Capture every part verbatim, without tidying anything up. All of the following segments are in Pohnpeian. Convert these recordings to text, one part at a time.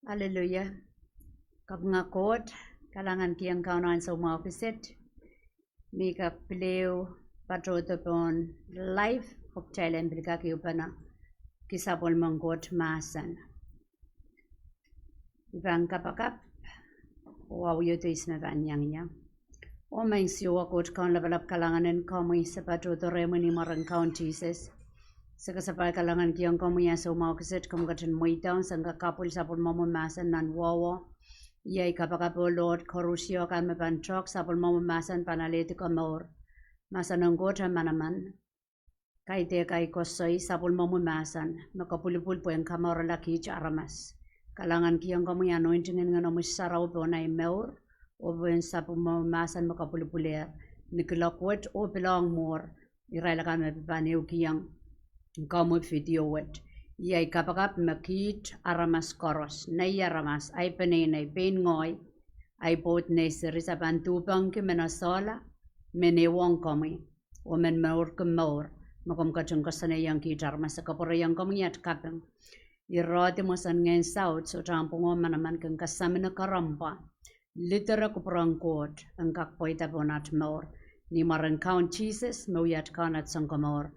Hallelujah. Kapinga Koht, kalahngan kihong Kauno ansou mwahu kiset. Me kak pil ehu patohdo pohn live, oh kitail en pil kak ehupene ki sapwellimen Koht mahsen. I pahn kapakap, oh audio deis me pahn iang ie. Oh Maing Siohwa Koht Kaun lapalap, kalahngan en komwi, se patohdo rehmwi ni mwaren Kaun Sises. Se kasapahl kalahngan kihong komwi ansou mwahu kiset komw ketin mweidohng sang kapwul sapwellimomwi mahsen nan wowo. Iei kapakap, oh Lord, koarusie kan me pahn tehk sapwellimomwi mahsen pahn alehdi komour. Mahsen en Koht e manaman. Kaidehk ahi koasoi sapwellimomwi mahsen me kopwulipwul pwehn kamourala kiht aramas. Kalahngan kihong komwi anointing en Ngehnomwi Sarawi pohn ahi mour, oh pohn sapwellimomwi mahsen me kopwulipwulehr ni kuloak wet oh pil ong mwuhr irail akan me pahn ehukihong komwi video wet. Iei ahi kapakap me kiht aramas koaros, nei aramas, ahi peneinei, pein ngehi, ahi pwoud nei series, e pahn duhpengki mehn esehla, mehn ehuong komwi, oh mehn mourki mour me komw ketin koasoanehdi kiht aramas. E kapwurehiong komwi at kaping. Irehdi mwohsen ngehn saut, sohte ahmw pwung oh manaman kin kasamine, karempwa, lidere kupwuren Koht en kak pweida pohn at mour. Ni mwaren Kaun Sises me wia at Kaun, at Sounkomour.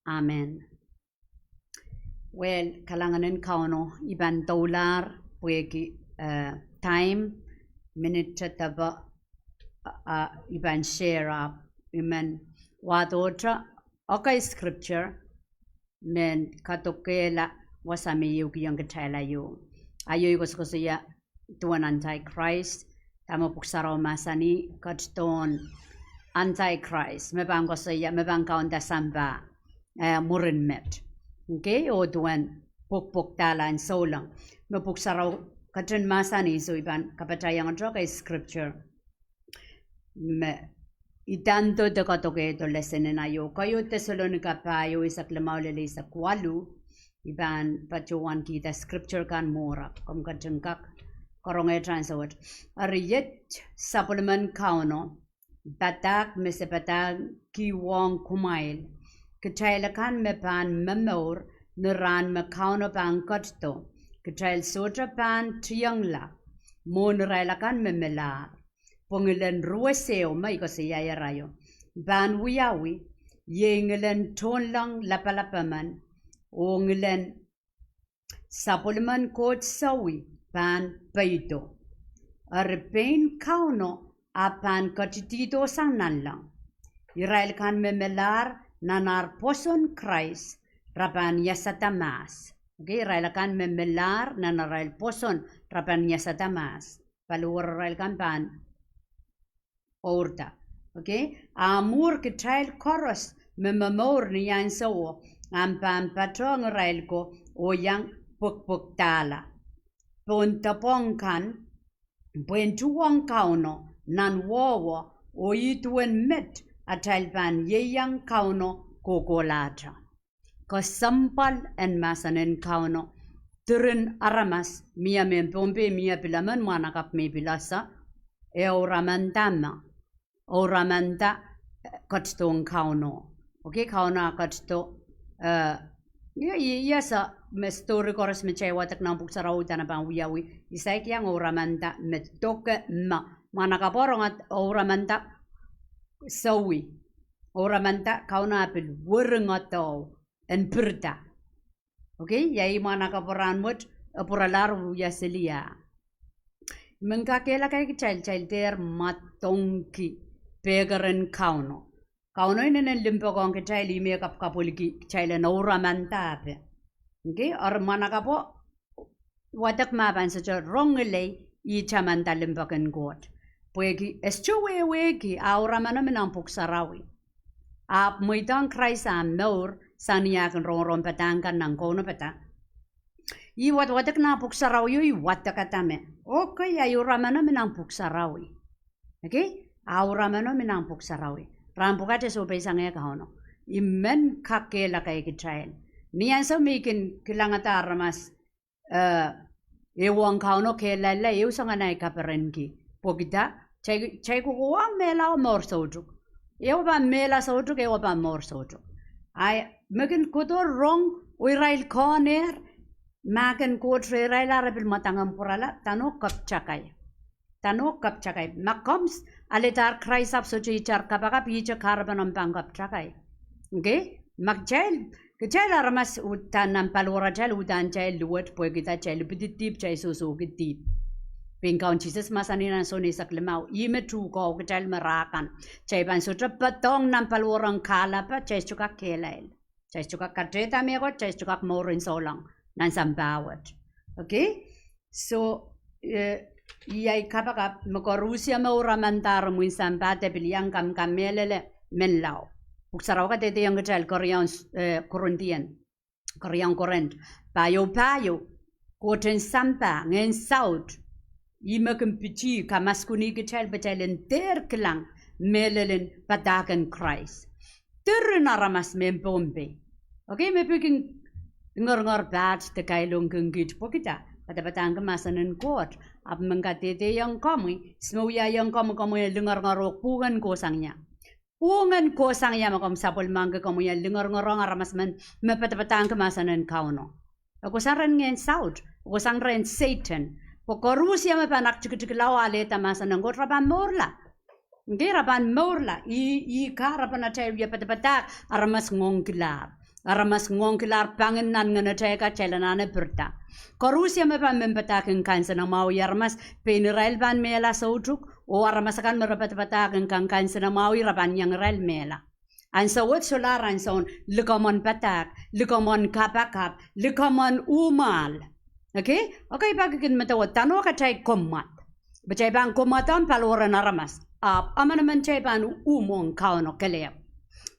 Amen. Well, kalahngan en Kauno, I pahn doulahr pwehki time, minit depe, I pahn share ahpw I men wahdohte ekei scripture me kadokehla wasa me I ehukihong kitail aio. Aio I koasokoasoia duwen Antichrist, dahme Pwuhk Sarawi mahsanih ketidohn Antichrist me pahn koasoia me pahn kaunda sampah mwurin met. Okay, oh duwen pwukpwukdahlan souleng me Pwuhk Sarawi ketin mahsanih. So I pahn kapatahiong ekei scripture me I pahn doadoahk kadokehdo lesson en aio. Keieun Tesalonika pahieu, eisek limau lel eisek waluh. I pahn patohwan kihda scripture kan mwuhr ahpw komw ketin kak karongehte ansou wet. Eri iet sapwellimen Kauno padahk me se padahngkiwohng kumwail, kitail akan me pahn momour ni rahn me Kauno pahn ketido, kitail sohte pahn tiengla mwohn irail akan me melahr. Pwe ngilen ruwes ehu me I koasoiaier aio pahn wiawi, iei ngilen tohnleng lapalap emen, oh ngilen sapwellimen Koht sawi pahn peido. Eri pein Kauno ahpw pahn ketidihdo sang nanleng. Irail akan me melahr nan ar pwoson Krais, re pahn iasada mahs. Okay, irail akan me melahr nan arail pwoson, re pahn iasada mahs. Paliwar irail akan pahn ourda. Okay, a mwuhr kitail koaros me momour ni ansouo, ahpw pahn patohng irail ko oh iang pwukpwukdahla pohn depwong kan, pwehn tuhwong Kauno nan wowo, oh ih duwen met atail pahn ieiang Kauno kohkohlahte. Kesempwal en mahsen en Kauno. Diren aramas, mie mehn Pohnpei, mie pil emen mwahnakapw me I pil ese, e ouramanda me, ouramanda ketidohng Kauno. Okay, Kauno a ketido, eh, I ese me story koaros me kitail wadek nan Pwuhk Sarawi dene pahn wiawi, I saik iang ouramanda me doke me mwahnakapwo rong ouramanda sawi, ouramanda Kauno a pil weringedo en pirida. Okay, iei mwahnakapwo rahn wet e pwuralahr wia seli ah. I men kakehlaka kitail, kitail dehr mwadangki pehkeren Kauno. Kauno inenen limpoak ong kitail, ih me kapwkapwiliki kitail en ouramanda ape. Okay, eri mwahnakapwo wadek me pahn sohte rong ngilen ih tamanda limpoak en Koht. Pwehki e sohte wehwehki a ouramano mi nan Pwuhk Sarawi. Ahpw mweidohng Krais ah mour sang ni ah kin rongorong padahk kan nan kaunopada. Ih wadwadek nan Pwuhk Sarawi oh ih wadekada me, okay, a ouramano mi nan Pwuhk Sarawi. Okay, a ouramano mi nan Pwuhk Sarawi. Rahn pwukat e sohpeisang eh Kauno. I men kakehlaka kitail. Ni ansou me I kin kilangada aramas, eh, ehuong Kauno kehlailla, ehu soangen ahi kaperenki. Pwehki dah, kitail, kitail kohkohwong mehla oh mour soutuk. Ehu pahn mehla soutuk, ehu pahn mour soutuk. Ahi, me kin kohdo rong Oh irail kohnehr, mahk en Koht rehrail, re pil mwadang en pwurala, dahno keptakai. Dahno keptakai. Ma komw s-, aledahr Krais ahpw sohte itar kapakap, ihte kahrepen omw pahn keptakai. Okay? Ma kitail, kitail aramas uhdahn nan paliwaratail uhdahn kitail luwet pwehki kitail ipwidi dihp, kitail sohsohki dihp. Pein Kaun Sises mahsanih nan Sohn eisek limau, ih me tuhkeo kitail me rah kan. Kitail pahn sohte poadohng nan paliwar en kahlap, kitail sohte kak kehlail. Kitail sohte kak kadehde mehkot, kitail sohte kak mour en souleng nan sampah wet. Okay? So, eh, iei kapakap me koarusie me uramandahr imwin sampah de pil iang kamkamehlele menlau. Pwuhk Sarawi kadehdehiong kitail Keriau, eh, Korinthian, Keriau Korint, pahieu pahieu, Koht en sampah, ngehn saut, ih me kin pitih kamaskunih kitail pwe kitail en dehr kilang mehlel en padahk en Krais. Diren aramas mehn Pohnpei. Okay, me pil kin lingeringer paht de kailongkin kiht pwehki kitail padapadahngki mahsen en Koht. Ahpw men kadehdehiong komwi, ihs me wiahiong komwi, komwi en lingeringer oh pwungen kohsang ia? Pwungen kohsang ia ma komw sapwellimangki komwi en lingeringerong aramas men me padapadahngki mahsen en Kauno? E kohsang rehn ngehn saut, e kohsang rehn Sehdan. Pwe koarusie me pahn aktikitikla oh alehda mahsen en Koht re pahn mourla. Okay, re pahn mourla. Ih, ih kahrepen atail wie padapadahk, aramas ngoangkilahr. Aramas ngoangkilahr pangin nan ngenetail ka kitail anahne pirida. Koarusie me pahn men padahk en kansenamwahu aramas, pein irail pahn mehla soutuk, oh aramas akan me re padapadahk en kan, kansenamwahu re pahn iang irail mehla. Ansou wet solahr ansoun likamw en padahk, likamw en kapakap, likamw en uhmwahl. Okay? Okay, pak kin medewe dahno kitail kommwad. Pwe kitail pahn kommwad omw paliwar en aramas, ahpw emenemen kitail pahn uhmwohng Kauno kelehpw.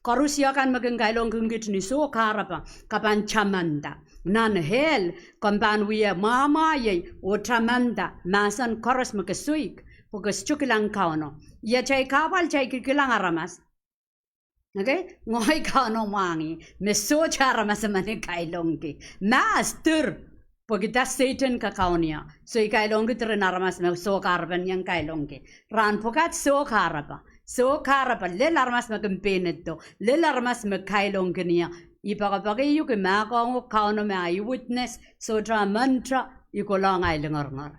Koarusie kan me kin kailongkin kiht ni soh kahrepe, ke pahn tamanda. Nan hell, komw pahn wie mwamwahiei oh tamanda mahsen koaros me ke soik, pwe ke sohte kilang Kauno. Ia kitail kahpwal, kitail kilkilang aramas. Okay? Ngehi Kauno mwahngih me sohte aramas emen I kailongki. Mahs, dir, pwehki dah Sehdan kakaun ie. So I kailongki diren aramas me soh kahrepen I en kailongki. Rahn pwukat soh kahrepe. Soh kahrepe, lel aramas me kin pein eddo, lel aramas me kailongkin ie. I poakepoake uhk, I mahkohng uhk, Kauno me ahi witness, sohte emente I kohlong ahi lingeringer.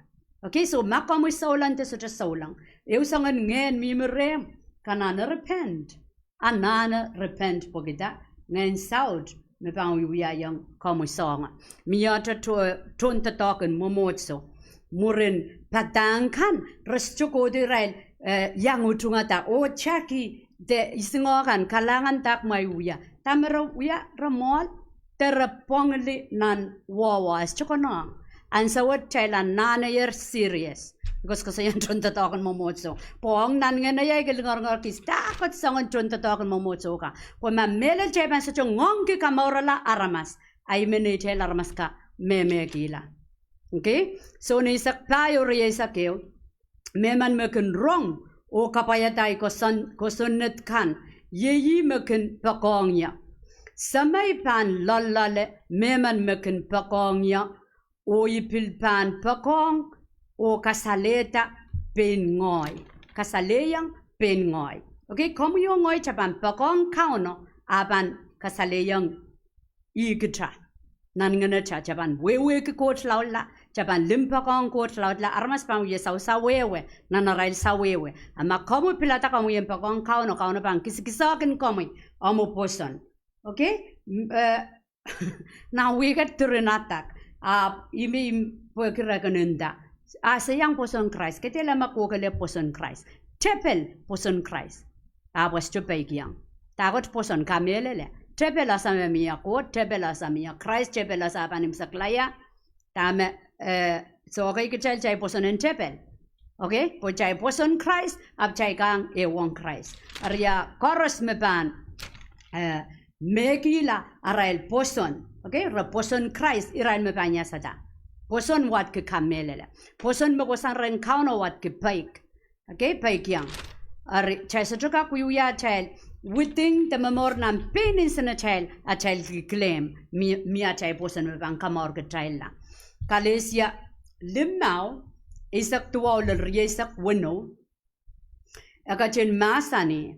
Okay, so ma komwi souleng de sohte souleng, ehu soangen ngehn mihmi rehmw, ke anahne repent. Anahne repent pwehki dah, ngehn saut me pahn wiewiahiong komwi soangen. Miehte to-, tohndoadoahk en mwomwohdiso. Mwurin padahk kan, re sohte kohdo irail, eh, iang utungada, oh taki, de isingoh kan, kalahngan dahkot me I wia. Dahme re wia, re mwoahl, de re pwongli nan wehwe, e sohte konehng. Ansou wet kitail anahne serious. Koasoakoasoiahn tohndoadoahk en mwomwohdiso. Pwe ong nan ngehneiei ke lingeringer kis dahkot soangen tohndoadoahk en mwomwohdiso ka. Pwe ma mehlel kitail pahn sohte ngoangki kamourala aramas, ahi me neitail aramas ka mehmehkihla. Okay? Sohn eisek pahieu, rieisek ehu. Mehmen me kin rong oh kapwaiada ahi koson-, kosonned kan, iei ih me kin poakohng ie. Semei pahn loalloale mehmen me kin poakohng ie, oh I pil pahn poakohng oh kasalehda pein ngehi. Kasalehiong pein ngehi. Okay, komwi oh ngehi kitail pahn poakohng Kauno, a pahn kasalehiong ih kitail. Nan ngenetail kitail pahn wehwehki Koht laudla, kitail pahn limpoakohng Koht laudla, aramas pahn wie sausawehwe nan arail sawehwe. A ma komwi pilada komwi en poakohng Kauno, Kauno pahn kisakisoakin komwi omw pwoson. Okay? M-, eh, nan wihk et diren adak, ahpw I mih pwehki re kin nda, a se iang pwoson Krais, ke dehr leme kohkohla pwoson Krais. Tepel pwoson Krais. Ahpw e sohte peikiong. Dahkot pwoson, kamehlele. Tepel ese me mie Koht, tepel ese mie Krais, tepel ese pahn imwisekla ie. Dahme, eh, sohte kitail, kitail pwoson en tepel. Okay? Pwe kitail pwoson Krais, ahpw kitail kang ehuong Krais. Eri ia koaros me pahn, eh, mehkihla arail pwoson. Okay? Re pwoson Krais, irail me pahn iasada. Pwoson wadki kamehlele. Pwoson me kohsang rehn Kauno wadki peik. Okay, peikiong. Eri, kitail sohte kak wiewia atail withing de momour nan pein nsenatail, atail ki claim, mie, mie atail pwoson me pahn kamour kitailla. Kalesia limau, eisek duwau lel rieisek weneu, e ketin mahsanih,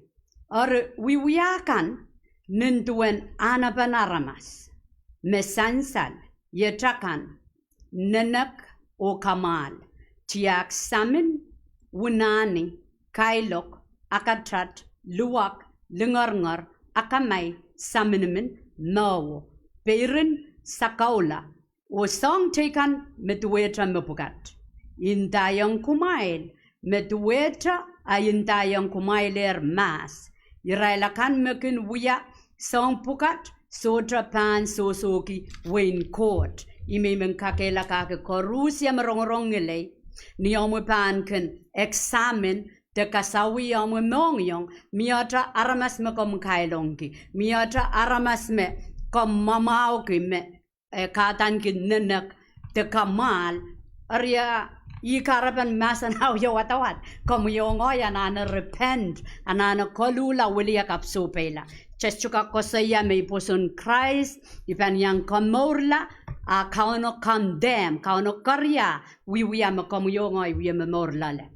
eri wiewia kan nin duwen ahnepen aramas. me sansal, iet akan, nenek oh kamwahl, tiahk samin, wunahni, kailok, akatat, luwak, lingeringer, akamai, saminimin, mwowe, peirin, sakaula, oh soahng teikan me duwehte mepwukat. I ndaiong kumwail, me duwehte, a I ndaiong kumwail ehr mahs, irail akan me kin wia soahng pwukat, sohte pahn sohsohki wehin Koht. I men men kakehlakahki koaros me rongorong ngilen, ni omw pahn kin examine de kasawih omw mohngiong, mie aramas me komw kailongki, mie aramas me komw mwamwahuki me eh, kadaneki nenek de kamwahl. Eri ih kahrepen mahsen audio wadawad. Komw iang anahne repent, anahne koluhla, wiliakapw, sohpeila. Just kak koasoia me I pwoson Krais, I pahn iang komourla, a Kauno condemn, Kauno keria, wiewia me komw iang wie momourlahla.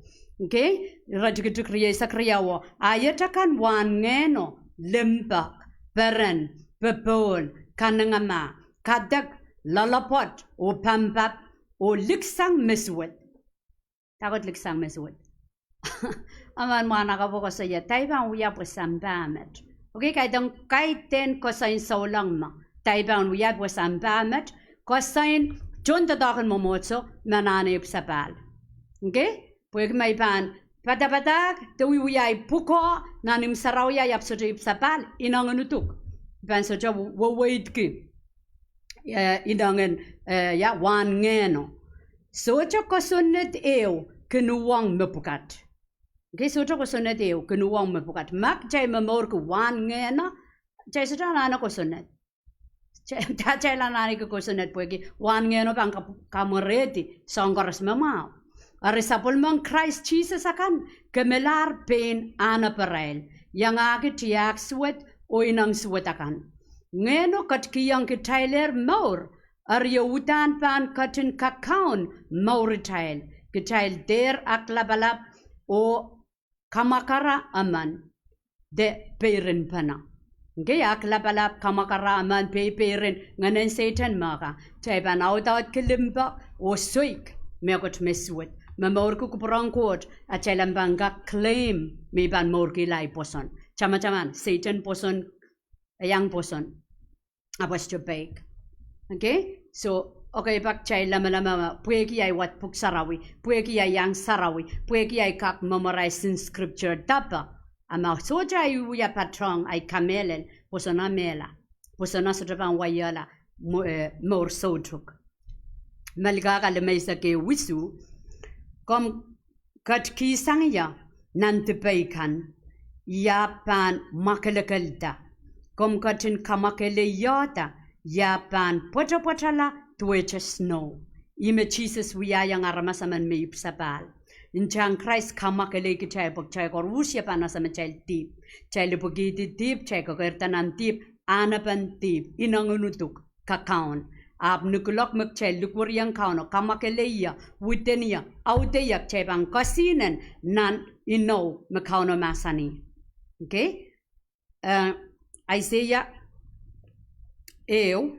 Okay? Iretikitik rieisek riau, a iet akan wahn ngehno, limpoak, peren, popohl, kanengamah, kadek, loalopwoat, oh pampap, oh liksang me suwed. Dahkot liksang me suwed? Emen mwahnakapwo koasoia, dahkot pahn wia pwe sampah met. Okay, kaidehn, kaidehn koasoin souleng me, dahkot pahn wia pwe sampah met, koasoin tohndoadoahk en mwomwohdiso me anahne ipwisapahl. Okay? Pwehki ma I pahn padapadahk, de wiewia I pwukoa nan imw sarawi, I ahpw sohte ipwisapahl, ineng en uduk. I pahn sohte weweidki, eh, ineng en, eh, ia, wahn ngehno. Sohte kosonned ehu kin uhwong mepwukat. Okay, sohte kosonned ehu kin uhwong mepwukat. Ma kitail momourki wahn ngehno, kitail sohte anahne kosonned. Kitail, kitail anahne kosonned pwehki wahn ngehno pahn ka-, kamwerehdi soahng koaros me mwahu. Eri sapwellimen Krais Sises akan kemelahr pein ahneparail, iangahki tiahk suwed oh ineng suwed akan. Ngehno ketikihong kitailehr mour, eri e uhdahn pahn ketin kakaun mour kitail. Kitail dehr aklapalap oh kamwakara emen de peirin pene. Okay, aklapalap, kamwakara emen, peipeirin ngehnen Sehdan mehkot. Kitail pahn audaudki limpoak oh soik mehkot me suwed. Momourki kupwuren Koht, a kitail pahn kak claim me I pahn mourkihla ahi pwoson. Tamataman, Sehdan pwoson, e iang pwoson. Ahpw e sohte peik. Okay? So, okay, pak kitail lamalam me pwehki ahi wad pwuhk sarawi, pwehki ahi iang sarawi, pwehki ahi kak memorize scripture dape. A ma sohte ahi wia patehng ahi kamehlel, pwoson mehla. Pwoson sohte pahn waiala mo-, eh, mour soutuk. Melkahka limeisek ehu isuh, komw ketikihsang ie nan dipei kan, I ahpw pahn mwakelekelda. Komw ketin kamwakeleiohda, I ahpw pahn pwetepwetala duwehte snow. Ih me Sises wiahiong aramas emen me ipwisapahl. Ntahn Krais kamwakelei kitail pwe kitail koaros pahn ese me kitail dihp. Kitail ipwikihdi dihp, kitail kekeirda nan dihp, ahnepen dihp, ineng en uduk, kakaun. Ahpw ni kuloak me kitail likweriong Kauno, kamwakelei ie, widen ie, aude ie, kitail pahn kesihnen nan inou me Kauno mahsanih. Okay? Eh, Aiseia ehu,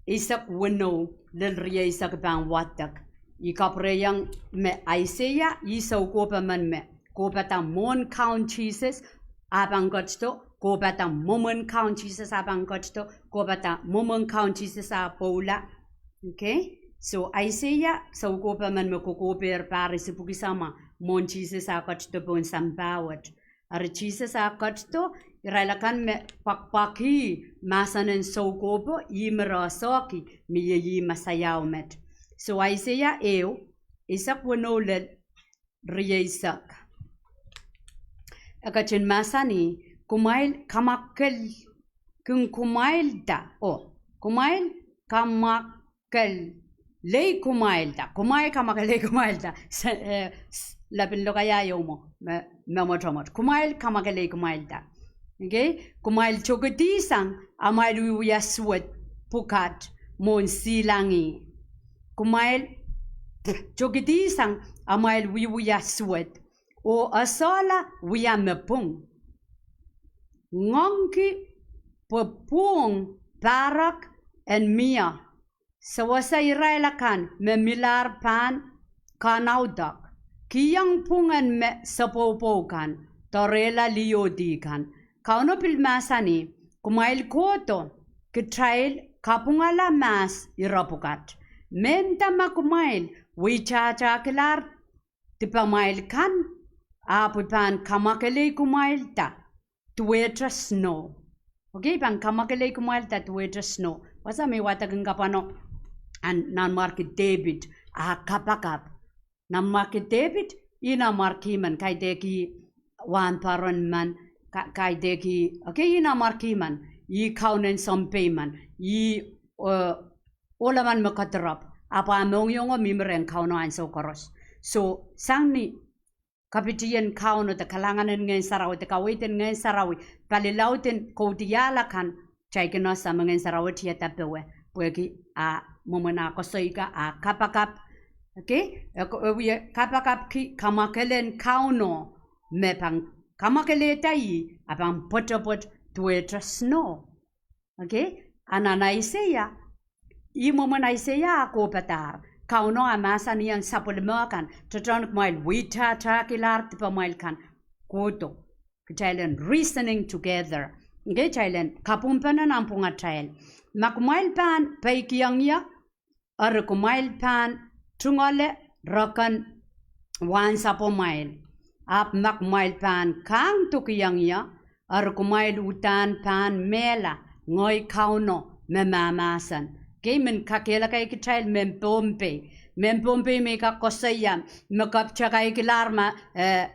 eisek weneu lel rieisek pahn wadek. I kapwurehiong me Aiseia ih soukohp emen me kohpada mwohn Kaun Sises ah pahn ketido, kohpada mwomwen Kaun Sises ah pahn ketido, kohpada mwomwen Kaun Sises ah pwoula. Okay? So Aiseia soukohp emen me kokohpehr pahr isipwiki samwa mwohn Sises ah ketido pohn sampah wet. Eri Sises ah ketido, irail akan me pwakpwakih mahsen en soukohpo, ih me re sohki me ih Mesaiao met. So Aiseia ehu, eisek weneu lel rieisek. E ketin mahsanih, kumwail kamwakel-, kin kumwailda, oh, kumwail kamwakelei kumwailda, kumwail kamwakelei kumwailda. Se-, eh, s-, lapin lokaia ieu mwo, me, me mwotomwot. Kumwail kamwakelei kumwailda. Okay? Kumwail tokidihsang amwail wiewia suwed pwukat mwohn silangih. Kumwail tokidihsang amwail wiewia suwed, oh esehla wia me pwung. Ngoangki pwe pwung pahrek en mie, sewese irail akan me milahr pahn kanaudok, kihong pwungen me sepwoupwou kan, doarehla liohdi kan. Kauno pil mahsanih, kumwail kohdo, kitail kapwungala mahs ire pwukat. Mehnda ma kumwail weitahtakilahr dipamwail kan, ahpw I pahn kamwakelei kumwailda duwehte snow. Okay, I pahn kamwakelei kumwailda duwehte snow. Wasa me I wadek kapwano, a Nanmwarki Depit, a kapakap. Nanmwarki Depit, ih nanmwarki men, kaidehk ih wahnpoaron men, ka-, kaidehk ih, okay, ih nanmwarki men, ih kaunen sounpei men, ih, eh, ohl emen me kedirepw, ahpw ah mohngiongo mihmi rehn Kauno ansou koaros. So, sang ni kapitien Kauno de kalahngan en Ngehn Sarawi de kaweid en Ngehn Sarawi, palilaud en kaudiahl akan, kitail kin ese me Ngehn Sarawi tiada powe, pwehki a mwomwen ah koasoi ka a kapakap. Okay? E ko-, e wie kapakapki kamwakelen Kauno, me pahn kamwakelehda ih, a pahn pwetepwet duwehte snow. Okay? A nan Aiseia, ih mwomwen Aiseia ah kohpadahr, Kauno ah mahsanihong sapwellime kan, tohtohn kumwail weitahtakilahr dipamwail kan, kohdo. Kitail en reasoning together. Okay, kitail en kapwungpene nanpwungatail. Ma kumwail pahn peikiong ie, eri kumwail pahn tungoale reken wahnsapwamwail. Ahpw ma kumwail pahn kahngdokiong ie, eri kumwail uhdahn pahn mehla, ngehi Kauno me mahmahsen. Okay, I men kakehlaka kitail mehn Pohnpei. Mehn Pohnpei me I kak koasoia, me kapwtakakilahr ma, eh,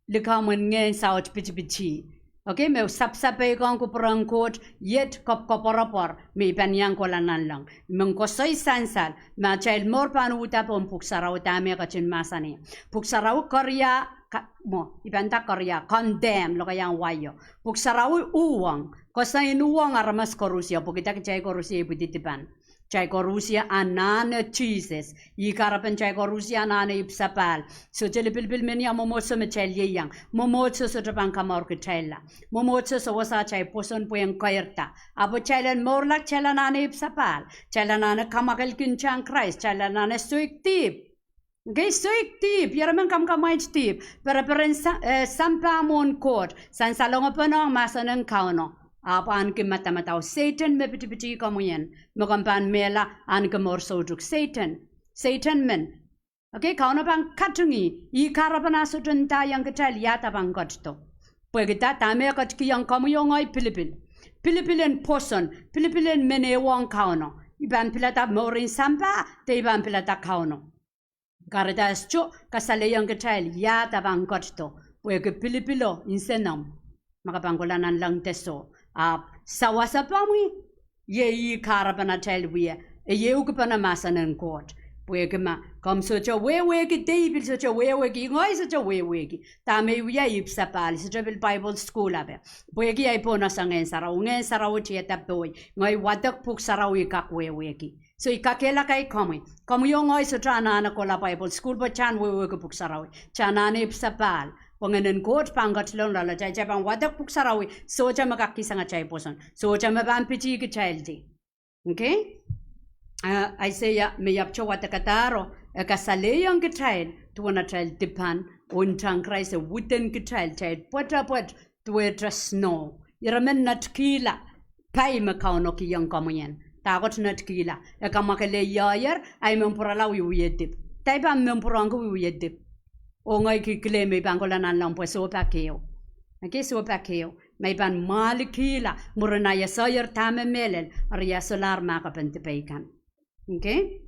likamw en ngehn saut pitipiti. Okay, me sapsapeikihong kupwuren Koht, iet koapworopwor me I pahn iang kohla nanleng. I men koasoi sansal, ma kitail mour pahn uhda pohn Pwuhk Sarawi dahme e ketin mahsanih. Pwuhk Sarawi koaros, ka-, mwo, I pahn nda koaros, condemn, lokaiahn waio. Pwuhk Sarawi uhwong, koasoi en uhwong aramas koaros, pwehki dah? Kitail koaros ipwidi dipan. Kitail koaros anahne Sises. Ih kahrepen kitail koaros anahne ipwsapahl. Sohte lipilipil men ia mwomwohdiso me kitail ieiang. Mwomwohdiso sohte pahn kamour kitailla. Mwomwohdiso sewese atail pwoson pwehn keirda. Ahpw kitail en mourla kitail anahne ipwsapahl. Kitail anahne kamwakelki ntahn Krais. Kitail anahne soik dihp. Okay, soik dihp, ieremen kamwakamwail dihp. Pereperen sa-, eh, sampah mwohn Koht. Sansalongepen ong mahsen en Kauno. Ahpw ahneki madamadau. Sehdan me pitipiti komwi en. Me komw pahn mehla ahneki mour soutuk. Sehdan. Sehdan men. Okay, Kauno pahn katingih, ih kahrepen ah sohte ndaiong kitail ia dah pahn ketido. Pwehki dah? Dahme e ketikihong komwi oh ngehi? Pilipil. Pilipil en pwoson, pilipil en men ehuong Kauno. I pahn pilada mour en sampah, de I pahn pilada Kauno. Kahrehda e sohte kasalehiong kitail ia dah pahn ketido. Pwehki pilipilo nsenomw. Ma ke pahn kohla nanleng de soh. Ahpw sawas pahmwi, iei ih kahrepen atail wia, e iei uhkipene mahsen en Koht. Pwehki ma komw sohte wehwehki, de I pil sohte wehwehki, ngehi sohte wehwehki. Dahme I wia? Ipwsapahl, sohte pil Bible school ape. Pwehki ahi pohn ese Ngehn Sarawi, Ngehn Sarawi tiada powe. Ngehi wadek Pwuhk Sarawi kak wehwehki. So I kakehlaka komwi. Komwi oh ngehi sohte anahne kohla Bible school pwe kitail en wehwehki Pwuhk Sarawi. Kitail anahne ipwsapahl. Pwe Ngehn en Koht pahn ketilong loale kitail, kitail pahn wadek Pwuhk Sarawi, sohte me kak kihsang atail pwoson. Sohte me pahn pitih kitail di. Okay? Ah, Aiseia me I ahpwte wadekadahro, e kasalehiong kitail, duwen atail dipan, oh ntahn Krais e widen kitail, kitail pwetepwet, duwehte snow. Ieremen netikihla, pai me Kauno kihong komwi en. Dahkot netikihla, e kamwakelei ioier, ahi men pwurala wiewia dihp. Dahme I pahn men pwurehngki wiewia dihp? Oh ngehi kilkile me I pahn kohla nanleng pwe sohpa keo. Okay, sohpa keo. Ma I pahn mwalikihla, mwurin ahi esohier dahme mehlel, eri ia solahr mahkopen dipei kan. Okay?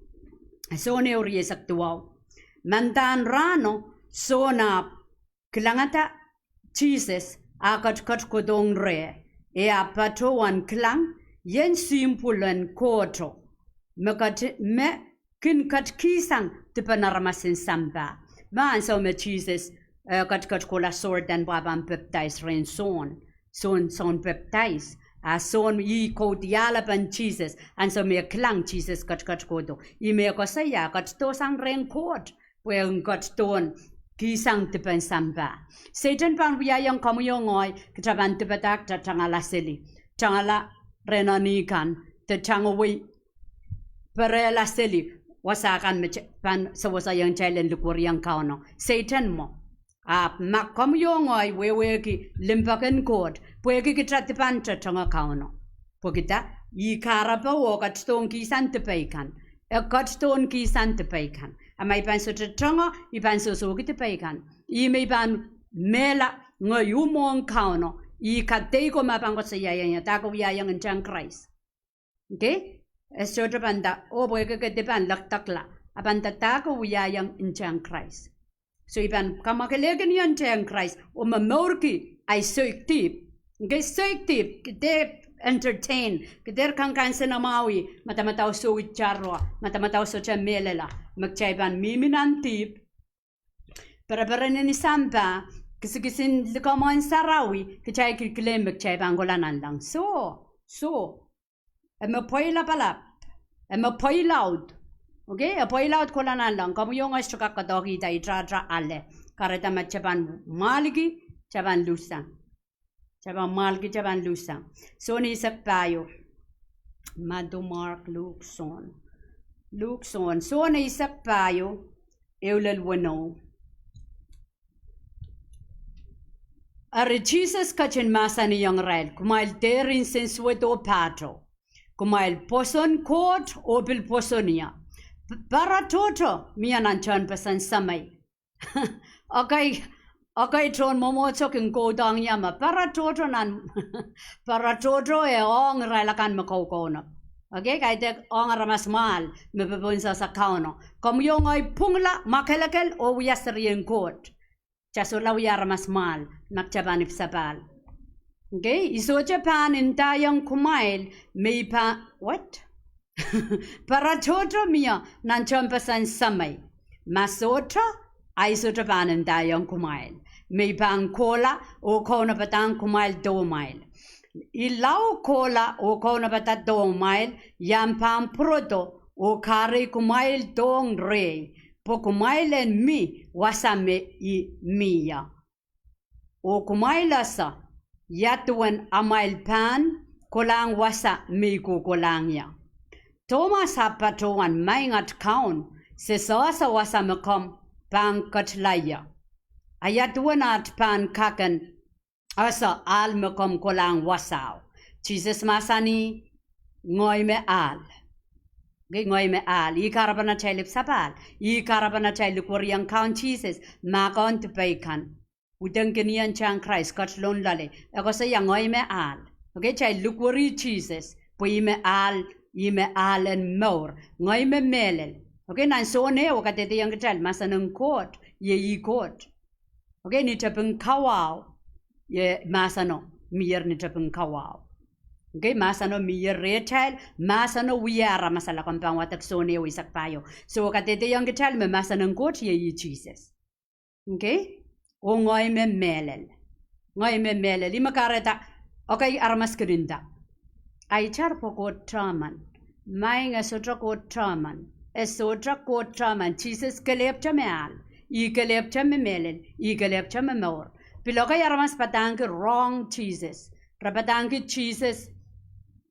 Sohn ehu rieisek duwau. Mandahn rahno, Sohn ahpw kilangada Sises, ah ketiket kohdohng reh, e ah patohwan kilang, ien simpwul en Kohto, me ket-, me kin ketikihsang dipen aramas en sampah. Ma ansou me Sises, eh, ketiket kohla Sordan pwe e pahn pepdais rehn Sohn. Sohn, Sohn Pepdais. Ah Sohn ih kaudiahlepen Sises. Ansou me e kilang Sises ketiket kohdo, ih me e koasoia, ketido sang rehn Koht. Pwe en ketidohn kihsang dipen sampah. Sehdan pahn wiahiong komwi oh ngehi, kitail pahn dipada, kitail tangala seli. Tangala rehn eni kan, de tangwei perehla seli wasa kan me pahn seweseiong kitail en likwerihong Kauno. Sehdan mwo. Ahpw ma komwi oh ngehi wehwehki limpoak en Koht, pwehki kita dipan totongo Kauno. Pwehki dah? Ih kahrepe oh ketidohn kihsang dipei kan. E ketidohn kihsang dipei kan. A ma I pahn sohte totongo, I pahn sohsohki dipei kan. Ih me I pahn mehla, ngehi mwohn Kauno. Ih kadeiko ma pahn koasoiaiong ie, dahke wiahiong ntahn Krais. Okay? E sohte pahn nda, oh pwehki ke dipan lekdekla. A pahn nda dahke wiahiong ntahn Krais. So I pahn kamwakelehki ni ntahn Krais, oh momourki ahi soik dihp. Okay, soik dihp, ke dehr entertain, ke dehr kankansenamwahu, madamadau soh itarwa, madamadau sohte mehlel, me kitail pahn mihmi nan dihp. Pereperenin sampah, kisakisin likamw en sarawi, kitail kilkileng me kitail pahn kohla nanleng. So, so, e me pweilapalap, e me pweilaud. Okay, e pweilaud kohla nanleng. Komwi oh ngehi sohte kak doadoahkihda, itarata ale. Kahrehda ma kitail pahn mwahliki, kitail pahn luhsang. Kitail pahn mwahliki, kitail pahn luhsang. Sohn eisek pahieu. Madiu, Mark, Luk, Sohn. Luk, Sohn. Sohn eisek pahieu. Ehu lel weneu. Eri Sises ketin mahsanihong irail, kumwail dehr nsensuwed oh pahtou. Kumwail pwoson Koht oh pil pwoson ie. P-, paratohto mie nan tehnpasen semei. Okay, okay, tohn mwomwohdiso kin kohdohng ie me paratohto nan, paratohto e ong irail akan me koukounop. Okay, kaidehk ong aramas mwahl me popohn sehse Kauno. Komwi oh ngehi pwungla, mwakelekel oh wia serien Koht. Kitail solahr wia aramas mwahl, ma kitail pahn ipwsapahl. Okay, I sohte pahn ndaiong kumwail me I pahn, what? Paratohto mie nan tehnpasen semei. Ma sohte, ahi sohte pahn ndaiong kumwail me I pahn kohla oh kaunopadahng kumwail dohmwail. I lao kohla oh kaunopada dohmwail, I ahpw pahn pwurodo oh kahrei kumwail dohng rehi, pwe kumwail en mi wasa me I mi ie. Oh kumwail ese, ia duwen amwail pahn kolahng wasa me I kohkohlahng ie. Tomas ahpw patohwan, Maing at Kaun, se sehse wasa me komw pahn ketla ie. A ia duwen at pahn kak en ese ahl me komw kolahng wasao? Sises mahsanih, Ngehi me ahl. Okay, ngehi me ahl. Ih kahrepen atail ipwsapahl. Ih kahrepen atail likwerihong Kaun Sises, mahkohng dipei kan. Udahn kin ie ntahn Krais, ketilong loale. E koasoia ngehi me ahl. Okay, kitail likweri Sises pwe ih me ahl, ih me ahl en mour. Ngehi me mehlel. Okay, nan Sohn ehu e kadehdehiong kitail mahsen en Koht, iei ih Koht. Okay, ni tepin kawahu, iei mahseno mier ni tepin kawahu. Okay, mahseno mier rehtail, mahseno wia aramas, a komw pahn wadek Sohn ehu eisek pahieu. So e kadehdehiong kitail me mahsen en Koht iei ih Sises. Okay? Oh ngehi me mehlel. Ngehi me mehlel. Ih me kahrehda, okay, aramas kin nda, a itar pwe Koht tehmen. Maing, e sohte Koht tehmen. E sohte Koht tehmen. Sises kelehpwte me ahl. Ih kelehpwte me mehlel. Ih kelehpwte me mour. Pil okay, aramas padahngki wrong Sises. Re padahngki Sises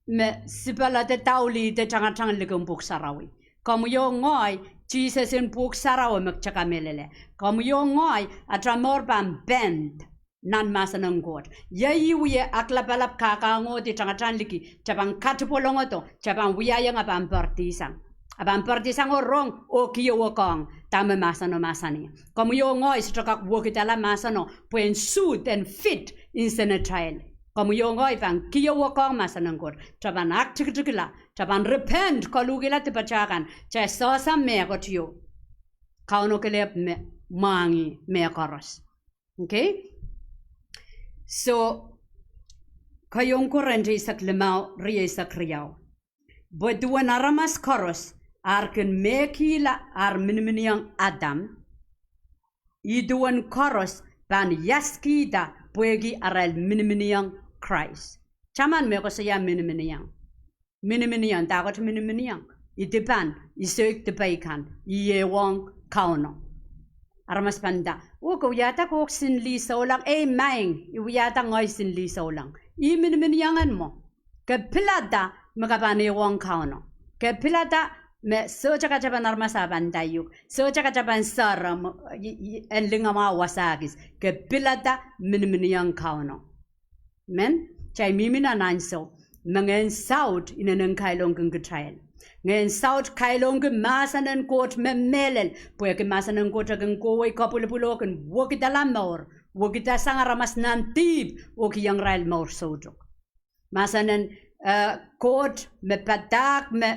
me sipala de daulih de tangatang likin Pwuhk Sarawi. Komwi oh ngehi, Sises en Pwuhk Sarawi me kitail kamehlele. Komwi oh ngehi, atail mour pahn pend nan mahsen en Koht. Iei ih wie aklapalap, kakaungohdi, tangatang liki, kitail pahn katipwolongodo, kitail pahn wiahiong, a pahn poardihsang. A pahn poardihsang oh rong oh kiowekohng dahme mahseno mahsanih. Komwi oh ngehi sohte kak wekidala mahseno pwehn suit and fit nsenatail. Komwi oh ngehi pahn kiowekohng mahsen en Koht. Kitail pahn aktikitikla, kitail pahn repent, koluhkihla dipatail kan, kitail sehse mehkot ieu. Kauno kelehpw me mwahngih mehkoaros. Okay? So, keieun Korint eisek limau, rieisek riau. Pwe duwen aramas koaros ar kin mehkihla ar miniminiong Adam, ih duwen koaros pahn iaskihda pwehki arail miniminiong Krais. Taman me koasoia miniminiong. Miniminiong, dahkot miniminiong. I dipan, i soik dipei kan, i ehuong Kauno. Aramas pahn nda, oh, ke wiahda kohk sin lih souleng, ei maing, i wiahda ngehi sin lih souleng. Ih miniminiong en mwo. Ke pilada me ke pahn ehuong Kauno. Ke pilada me sohte katapan aramas a pahn ndahiuk, sohte katapan sarawi, i, i, en lingamwahu wasa kis. Ke pilada miniminiong Kauno. Men, kitail mihmi nan ansou me Ngehn Saut inenen kailongkin kitail. Ngehn Saut kailongki mahsen en Koht me mehlel, pwehki mahsen en Koht e kin kohwei kapwilipwil oh kin wekidala mour, wekidasang aramas nan dihp oh kihong irail mour soutuk. Mahsen en, eh, Koht me padahk me,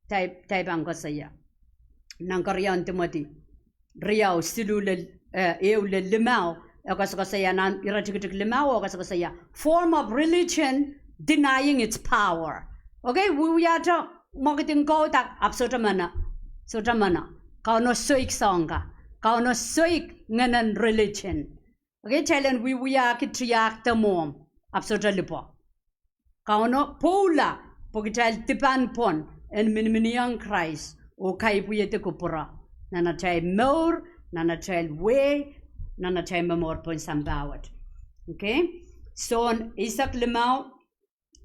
kitail, kitail pahn koasoia. Nan keriaun Timoty riau siluh lel, eh, ehu lel limau, e koasokoasoia nan iretikitik limau, e koasokoasoia form of religion denying its power. Okay, wiewiahte mwekid en kauda, ahpw sohte meno, sohte meno. Kauno soik soahng ka, Kauno soik ngehnen religion. Okay, kitail en wiewiahki tiahk de mwomw, ahpw sohte lipwe. Kauno pwoula pwe kitail dipan pwon en miniminiong Krais oh kaipwihedi kupwure nan atail mour, nan atail wehi, nan atail momour pohn sampah wet. Okay? Sohn eisek limau,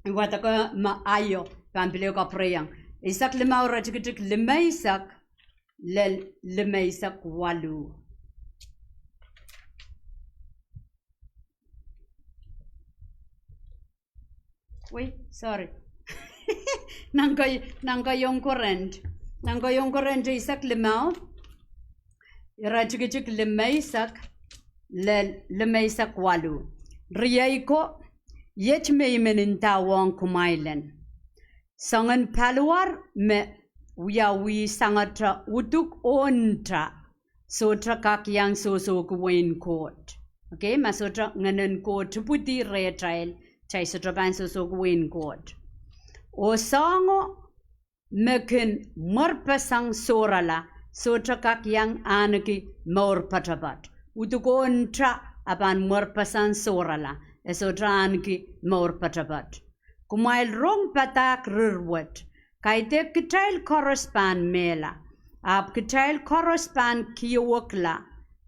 I wadek me aio pahn pil ehu kapwureiong. Eisek limau, iretikitik limeisek lel limeisek waluh. Wei, sorry. Nan kei, nan keieun Korint. Nan keieun Korint eisek limau, iretikitik limeisek lel limeisek waluh. Riei ko, iet me I men ndahwong kumwail en: Soangen paliwar me wiawi sangete uduk oh nta, sohte kak iang sohsohki wehin Koht. Okay, ma sohte ngehnen Koht ipwidi rehtail, kitail sohte pahn sohsohki wehin Koht. Oh soahngo me kin mwerpeseng sohrala, sohte kak iang ahneki mour poatopoat. Uduk oh nta a pahn mwerpeseng sohrala, e sohte ahneki mour poatopoat. Kumwail rong padahk rir wet, kaidehk kitail koaros pahn mehla, ahpw kitail koaros pahn kiewekla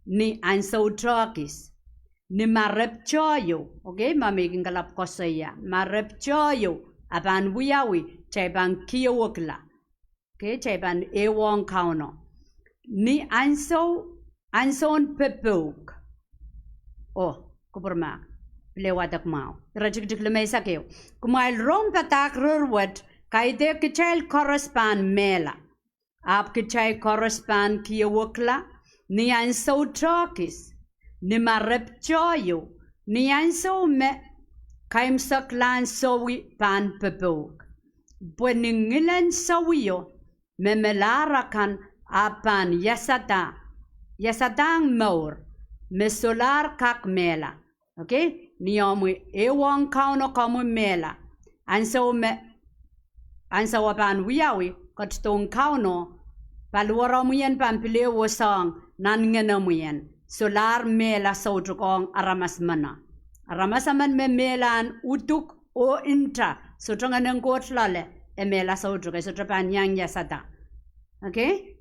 ni ansou tohkis, ni ma repto ieu. Okay, ma me I kin kalap koasoia, ma repto ieu a pahn wiawi, kitail pahn kiewekla. Okay, kitail pahn ehuong Kauno ni ansou, ansoun popouk. Oh, kupwur mahk, pil ehu wadek mwahu. Iretikitik limeisek ehu. Kumwail rong padahk rir wet, kaidehk kitail koaros pahn mehla, ahpw kitail koaros pahn kiewekla ni ansou tohkis, ni ma repto ieu, ni ansou me kaimwiseklahn sowi pahn popouk. Pwe ni ngilen sowio me melahr akan ahpw pahn iasada, iasadahng mour me solahr kak mehla. Okay, ni omwi ehuong Kauno, komwi mehla. Ansou me, ansou a pahn wiawi, ketidohng Kauno, paliwaromwi en pahn pil ehu oh soahng nan ngenemwi en, solahr mehla soutukohng aramas meno. Aramas emen me mehlahn uduk oh nta, sohte ngehnen Koht loale, e mehla soutuk, e sohte pahn iang iasada. Okay?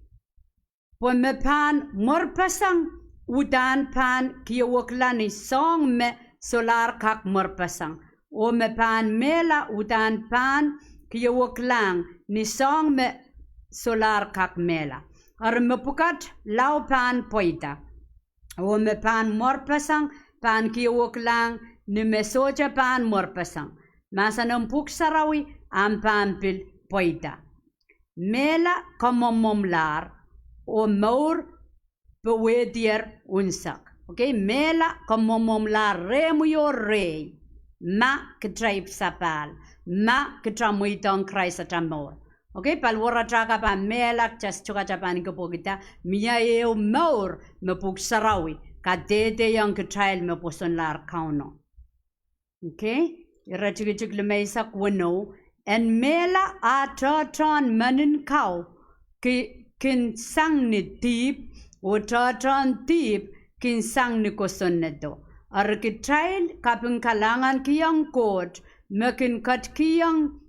Pwe me pahn mwerpeseng uhdahn pahn kiewiekla ni soahng me solahr kak mwerpeseng. Oh me pahn mehla uhdahn pahn kiewiklahng ni soahng me solahr kak mehla. Eri mepwukat lao pahn pweida. Oh me pahn mwerpeseng pahn kiewiklahng ni me sohte pahn mwerpeseng. Mahsen en Pwuhk Sarawi ahpw pahn pil pweida. Mehla kamwomwomwlahr, oh mour powehdier unsek. Okay, mehla kamwomwomwlahr rehmwi oh rehi, ma kitail sapahl, ma kitail mweidohng Krais atail mour. Okay, paliwaratail ka pahn mehla, kitail sohte kak pahn kepwekida, mie ehu mour me Pwuhk Sarawi kadehdehiong kitail me pwosonlahr Kauno. Okay, iretikitik limeisek weneu, en mehla ah tohtohn meninkau ki, kin sang ni dihp, oh tohtohn dihp kin sang ni kosonnedo. Eri kitail kaping kalahngan kihong Koht me kin ketikihong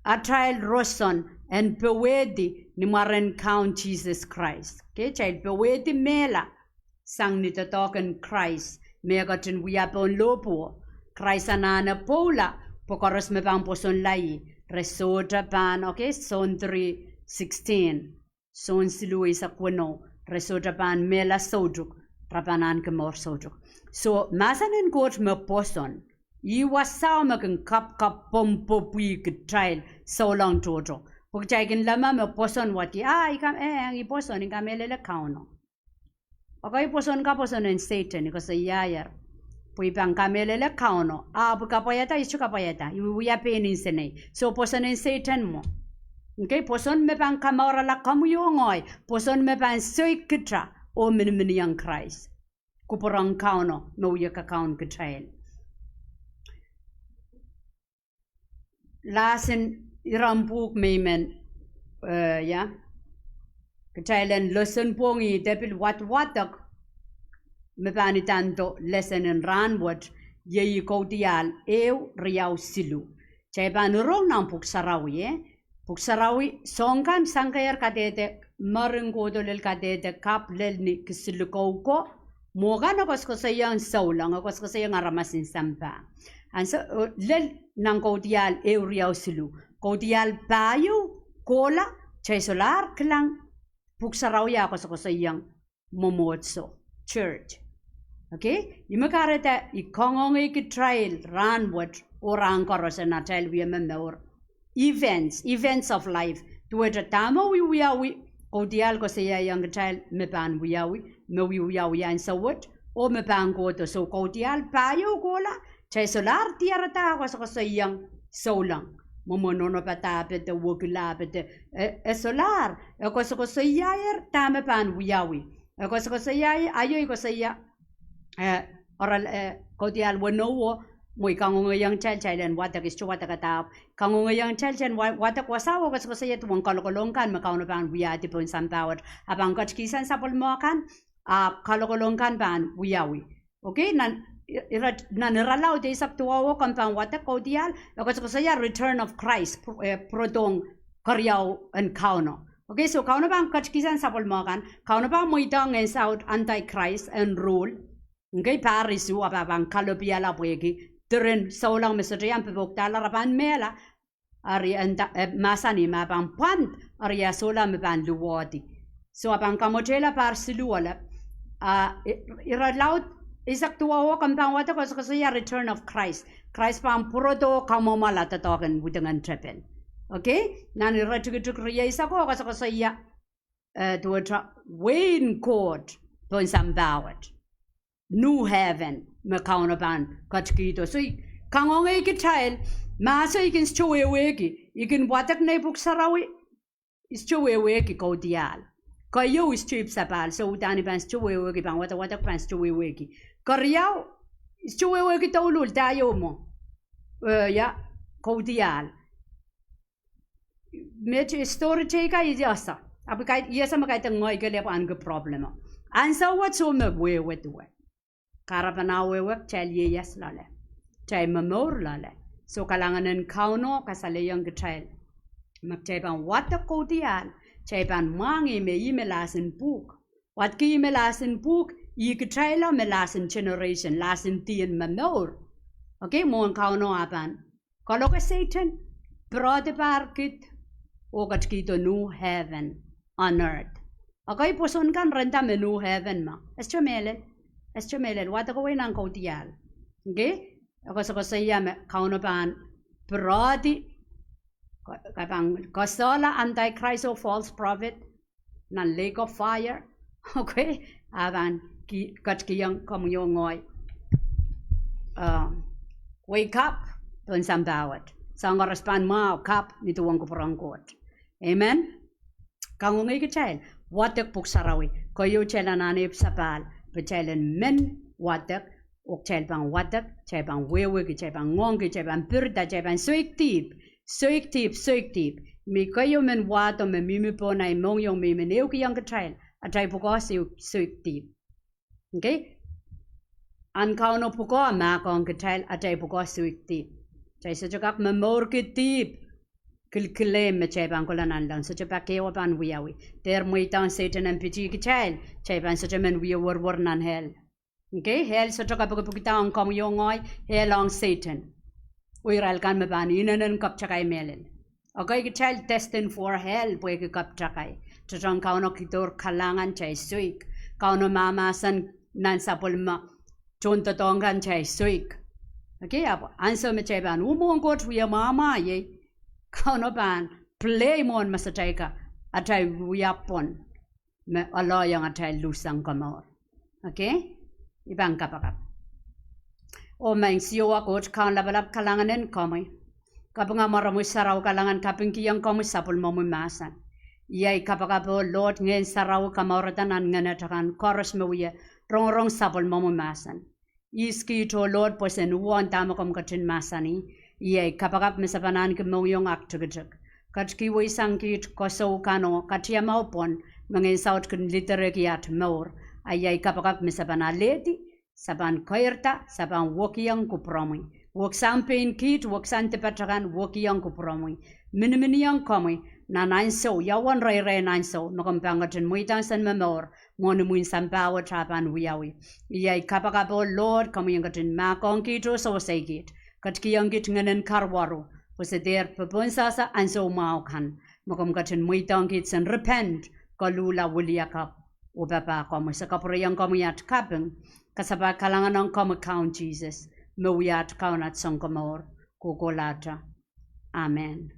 atail roson en powehdi ni mwaren Kaun Sises Krais. Okay, kitail powehdi mehla sang ni doadoahk en Krais me e ketin wia pohn lohpwuo. Krais anahne pwoula pwe koaros me pahn pwosonla ih, re sohte pahn, okay, Sohn three sixteen. Sohn siluh eisek weneu, re sohte pahn mehla soutuk, re pahn ahneki mour soutuk. So, mahsen en Koht me pwoson, ih wasao me kin kapkap pwopwopwi kitail souleng tohto. Pwe kitail kin leme me pwoson wati, ah, I kam, eh, I pwoson, I kamehlele Kauno. Okay, pwoson ka pwoson en Sehdan, I koasoiaier. Pwe I pahn kamehlele Kauno, ahpw I kapwaiada, I sohte kapwaiada, I wiewia pein nsenei. So pwoson en Sehdan mwo. Okay, pwoson me pahn kamourala komwi oh ngehi, pwoson me pahn soik kitail oh miniminiong Krais. Kupwuren Kauno me wie kakaun kitail. Lahsen iren pwuhk me I men, eh, ia, kitail en lesson pwong ih de pil wadwadek me pahn idando lesson en rahnwet, iei Kaudiahl ehu riau siluh. Kitail pahn rong nan Pwuhk Sarawi, eh? Pwuhk Sarawi, soahng kan sang kehr kadehde, mering kohdo lel kadehde, kapw lel ni kisiluh kouko, mwo kan e koasokoasoiong souleng, e koasokoasoiong aramas en sampah. Ansou, eh, lel nan Kaudiahl ehu riau siluh. Kaudiahl pahieu kohla, kitail solahr kilang Pwuhk Sarawi ah koasokoasoiong mwomwohdiso, church. Okay? Ih me kahrehda I kangoangei kitail rahnwet oh rahn koaros en atail wie momour. Events, events of life. Duwehte dahme wiewiawi, Kaudiahl koasoiaiong kitail me pahn wiawi, me wiewiawi ansou wet, oh me pahn kohdo. So Kaudiahl pahieu kohla, kitail solahr diarada koasokoasoiong souleng. Mwomwen nohno padahk pede, wekila pede, e, e solahr, e koasokoasoiaier dahme pahn wiawi. E koasokoasoiaier, aio I koasoia, eh, oral, eh, Kaudiahl weneu, mwo I kangoangeiong kitail, kitail en wadek, I sohte wadek, ahpw kangoangeiong kitail, kitail en wa-, wadek wasao, koasokoasoia duwen kalokolong kan me Kauno pahn wiahdi pohn sampah wet. A pahn ketikihsang sapwellime kan, ahpw kalokolong kan pahn wiawi. Okay, nan, i-, ira-, nan Iralaud eisek duwau, komw pahn wadek Kaudiahl, e koasokoasoia return of Christ, pw-, eh, pwurodohng keriau en Kauno. Okay, so Kauno pahn ketikihsang sapwellime kan, Kauno pahn mweidohng ngehn saut antichrist en rule. Okay, pahr isuh, a pahn kalopiala pwehki diren souleng me sohte iang popoudala, re pahn mehla, eri e nda, eh, mahsanih me pahn pwand, eri a sohla me pahn luwehdi. So a pahn kamwotehla pahr siluh elep, a, i-, Iralaud eisek duwau, komw pahn wadek, koasokoasoia return of Christ. Krais pahn pwurodo kamwomwala doadoahk en widingen tepel. Okay? Nan iretikitik rieisek, koasokoasoia, eh, duwehte wehin Koht pohn sampah wet. New heaven, me Kauno pahn ketikihdo. So I kangoangei kitail, mahso I kin sohte wehwehki, I kin wadek nei Pwuhk Sarawi, I sohte wehwehki Kaudiahl. Keieu I sohte ipw sapahl, so udahn I pahn sohte wehwehki, pahn wadek, wadek pahn sohte wehwehki. Keriau, I sohte wehwehki douluhl, dahio mwo. Eh, ia, Kaudiahl. Met story teikan I ese. Ahpw kaidehn I ese me kaidehn ngehi kelehpw ahneki problem. Ansou wet soh me wehwehduwe. Kahrepen ah wehwehki kitail ieias loale. Kitail momour loale. So kalahngan en Kauno kasalehiong kitail me kitail pahn wadek Kaudiahl, kitail pahn mwahngih me ih me lahsen pwuhk. Wadki ih me lahsen pwuhk, ih kitail me lahsen generation, lahsen dih en momour. Okay, mwohn Kauno ah pahn kaloke Sehdan, pwurehdi pahr kid, oh ketikihdo new heaven on earth. Okay, pwoson kan re nda me new heaven ma. E sohte mehlel. E sohte mehlel. Wadek wei nan Kaudiahl. Okay? E koasokoasoia me Kauno pahn pwurehdi, ka-, ka pahn kasehla antichrist oh false prophet nan lake of fire. Okay? A pahn ki-, ketikihong komwi oh ngehi, uh, wake up pohn sampah wet. Soahng koaros pahn mwahu, kapw ni duwen kupwuren Koht. Amen. Kangoangei kitail wadek Pwuhk Sarawi. Keieu kitail anahne ipw sapahl, pwe kitail en men wadek, oh kitail pahn wadek, kitail pahn wehwehki, kitail pahn ngoangki, kitail pahn pirida, kitail pahn soik dihp, soik dihp, soik dihp. Me keieu men wahdo me mihmi pohn ei mohngiong me I men ehukihong kitail, atail pwukoa soik, soik dihp. Okay? Ahn Kauno pwukoa mahkohng kitail, atail pwukoa soik dihp. Kitail sohte kak momourki dihp kilkileng me kitail pahn kohla nanleng, sohte pak ehu pahn wiawi. Dehr mweidohng Sehdan en pitih kitail, kitail pahn sohte men wie werwer nan hell. Okay? Hell sohte kapikipikda ong komwi oh ngehi, hell ong Sehdan. oh irail kan me pahn inenen keptakai mehlel. Okay, kitail destined for hell pwehki keptakai. Tetohn Kauno kidohr kalahngan atail soik. Kauno mahmahsen nan sapwellime tohndoadoahk kan atail soik. Okay, ahpw ansou me kitail pahn uhmwohn Koht wie mwahmw iei, Kauno pahn pilei mwohn mesatail ka, atail wia pwon me oaloiong atail luhsang komour. Okay? I pahn kapakap. Oh Maing Siohwa Koht Kaun lapalap, kalahngan en komwi. Kapinga mwaromwi sarawi, kalahngan kapingkihong komwi sapwellimomwi mahsen. Iei kapakap, oh Lord, Ngehn Sarawi komourada nan ngehnatakan koaros me wie rongorong sapwellimomwi mahsen. Ihs kiht, oh Lord, pwe sen uhwong dahme komw ketin mahsanih. Iei kapakap me se pahn ahneki mohngiong ahk tikitik. Ketikihweisang kiht koasoi kan oh katiamau pwon me Ngehn Saut kin liderehki aht mour. A iei kapakap me se pahn alehdi, se pahn keirda, se pahn wekiong kupwuromwi. Weksang pein kiht, weksang dipatail kan, wekiong kupwuromwi. Miniminiong komwi nan ansou, ia uwen reirei en ansou me komw pahn ketin mweidohng sen momour, mwohn imwin sampah wet ah pahn wiawi. Iei kapakap, oh Lord, komwi en ketin mahkohng kiht oh sewesei kiht. Ketikihong kiht Ngehnen Karuwaru, pwe se dehr popohnsehse ansou mwahu kan me komw ketin mweidohng kiht sen repent, koluhla, wiliakapw oh papah komwi. Se kapwureiong komwi aht kaping, kasapahl kalahngan ong komwi Kaun Sises, me wia aht Kaun, aht Sounkomour kohkohlahte. Amen.